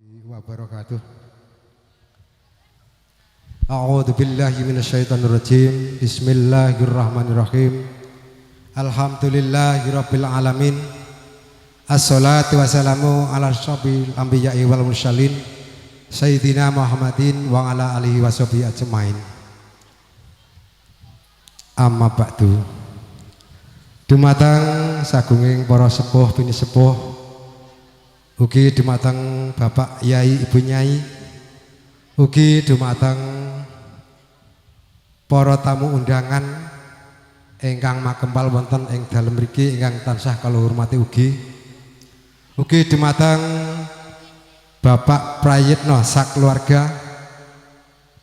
Wabarakatuh. A'udzu billahi minasyaitonir rajim. Bismillahirrahmanirrahim. Alhamdulillahirabbil alamin. Assalatu wassalamu ala asyrafil anbiya'i wal mursalin sayyidina Muhammadin wa ala alihi washabihi ajmain. Amma ba'du. Dumateng sagunging para sepuh pinisepuh, ugi dumateng Bapak Yai, Ibu Nyai, ugi dumateng para tamu undangan ingkang makempal wonten ing dalem mriki ingkang tansah kula hormati, ugi ugi dumateng Bapak Prayitno sakeluarga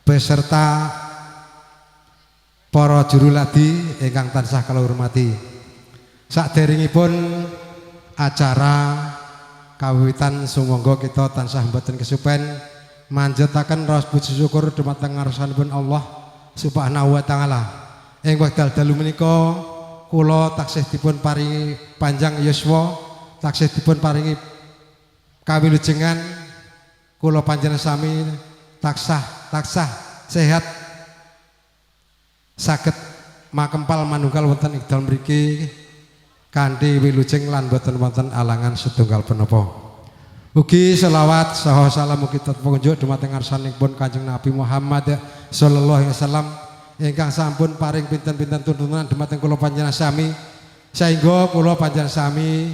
beserta para juruladi ingkang tansah kula hormati. Saderengipun acara kawiwitan, sumangga kita tansah mboten kesupen manjataken raos puji syukur dumateng ngarsanipun Allah Subhanahu wa taala. Ing wekdal dalu menika kula taksih dipun paringi panjang yuswa, taksih dipun paringi kawilujengan, kula panjenengan sami taksah taksah sehat, saged makempal manunggal wonten ing dalem mriki kanthi wilujeng lan boten wonten alangan setunggal penapa. Ugi selawat saha salam ugi tetep dumateng ngarsanipun Kanjeng Nabi Muhammad sallallahu alaihi wasallam ingkang sampun paring pinten-pinten tuntunan dumateng kula panjenengan sami, sehingga kula panjenengan sami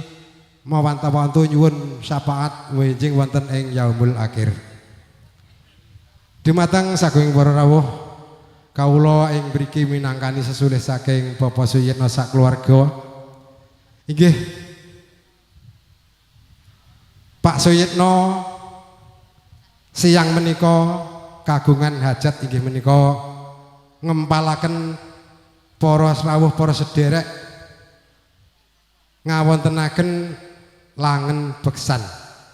mawantu-wantu nyuwun syafaat wenjing wonten ing yaumul akhir. Dumateng sagunging para rawuh, kawula ing mriki minangkani sesulih saking Bapak Suyitno sakeluarga. Inggih, Pak Suyitno siang menika kagungan hajat, inggih menika ngempalaken para srawuh, para sederek ngawontenaken langen beksan.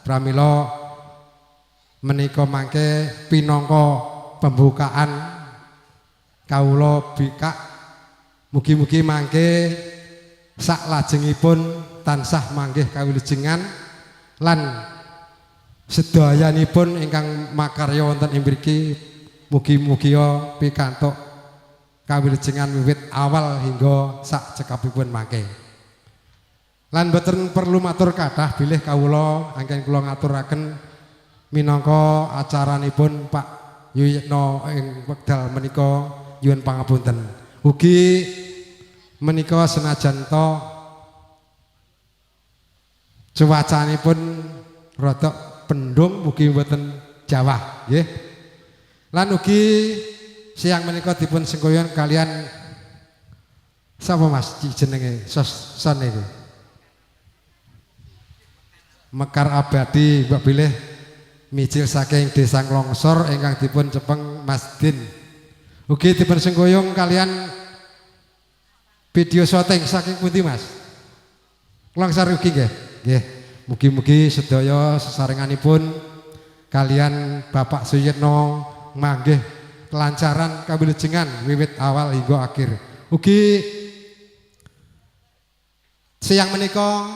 Pramila menika mangke pinangka pembukaan kawula bikak, mugi-mugi mangke saklajengipun tansah manggih kawilujengan lan sedayanipun ingkang makarya wonten ing mriki mugi-mugi pikantuk kawilujengan wiwit awal hingga sak cekapipun mangke. Lan boten perlu matur kathah bilih kawula anggen kula ngaturaken minangka acaranipun Pak Yuyitno ing wekdal menika nyuwun pangapunten. Ugi menika senajan to cuacanipun rada pendung, mugi mboten jawah nggih. Lan ugi siang menika dipun sengkuyung kalian sapa, Mas, jenenge sos son niku? Mekar Abadi, mbok bilih mijil saking Desa Nglongsor ingkang dipun cepeng Mas Din. Ugi dipun sengkuyung kalian video syuting saking pundi, Mas? Nglongsor ugi nggih. Nggih. Mugi-mugi sedaya sesarenganipun kalian Bapak Suyitno manggih kelancaran kawilujengan wiwit awal hingga akhir. Ugi siang menika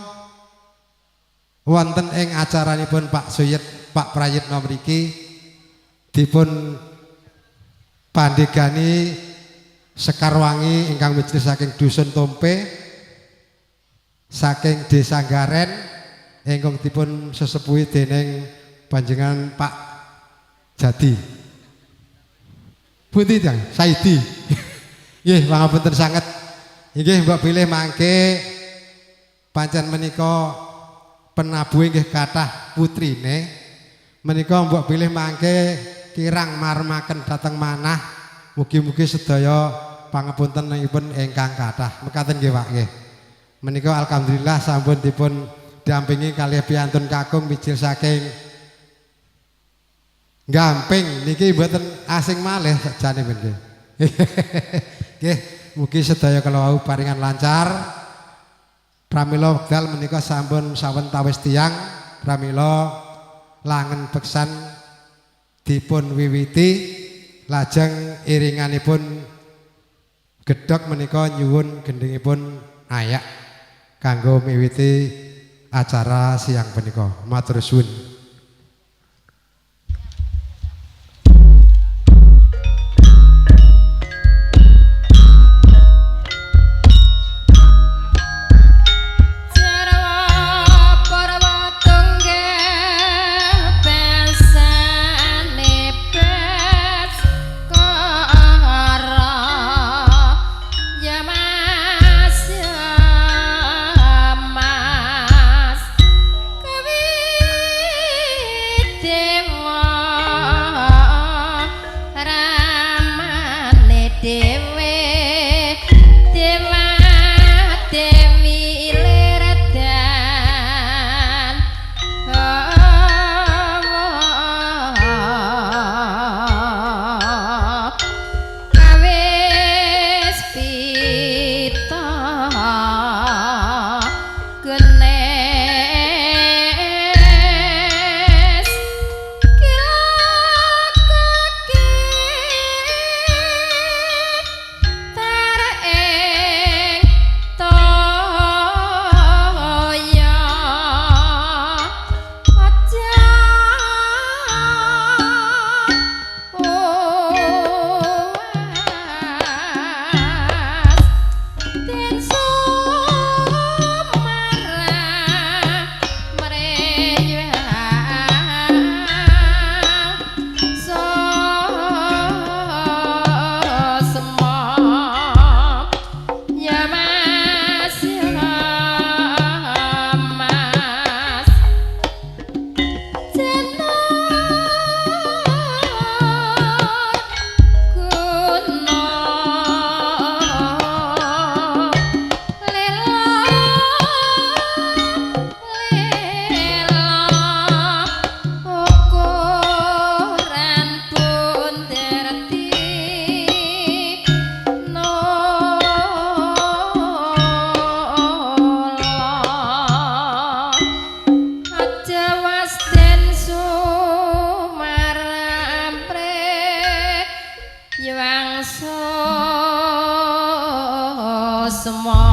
wonten ing acaranipun Pak Suyit, Pak Prayitno mriki dipun pandegani Sekarwangi ingkang mijil saking Dusun Tompe saking Desa Garen ingkang dipun sesepuhi dening panjenengan Pak Jadi. Pundi tiyang? Saidi. Nggih, pangapunten sanget. Inggih, mbok bilih mangke pancen menika penabuhe nggih kathah putrine. Menika mbok bilih mangke kirang maremaken dhateng manah. Mugi-mugi sedaya pangapuntenipun ingkang kathah. Mekaten nggih, Pak, nggih. Menika alhamdulillah sampun dipun dampingi kalih piantun kakung mijil saking Gamping niki mboten asing malih sakjane nggih. Nggih, mugi sedaya kala wau paringan lancar. Pramila wekdal menika sampun sawetawis tiyang, pramila langen beksan dipun wiwiti, lajeng iringanipun gedhog menika nyuwun gendhingipun ayak kanggo miwiti acara siang punika. Matur suwun. semua.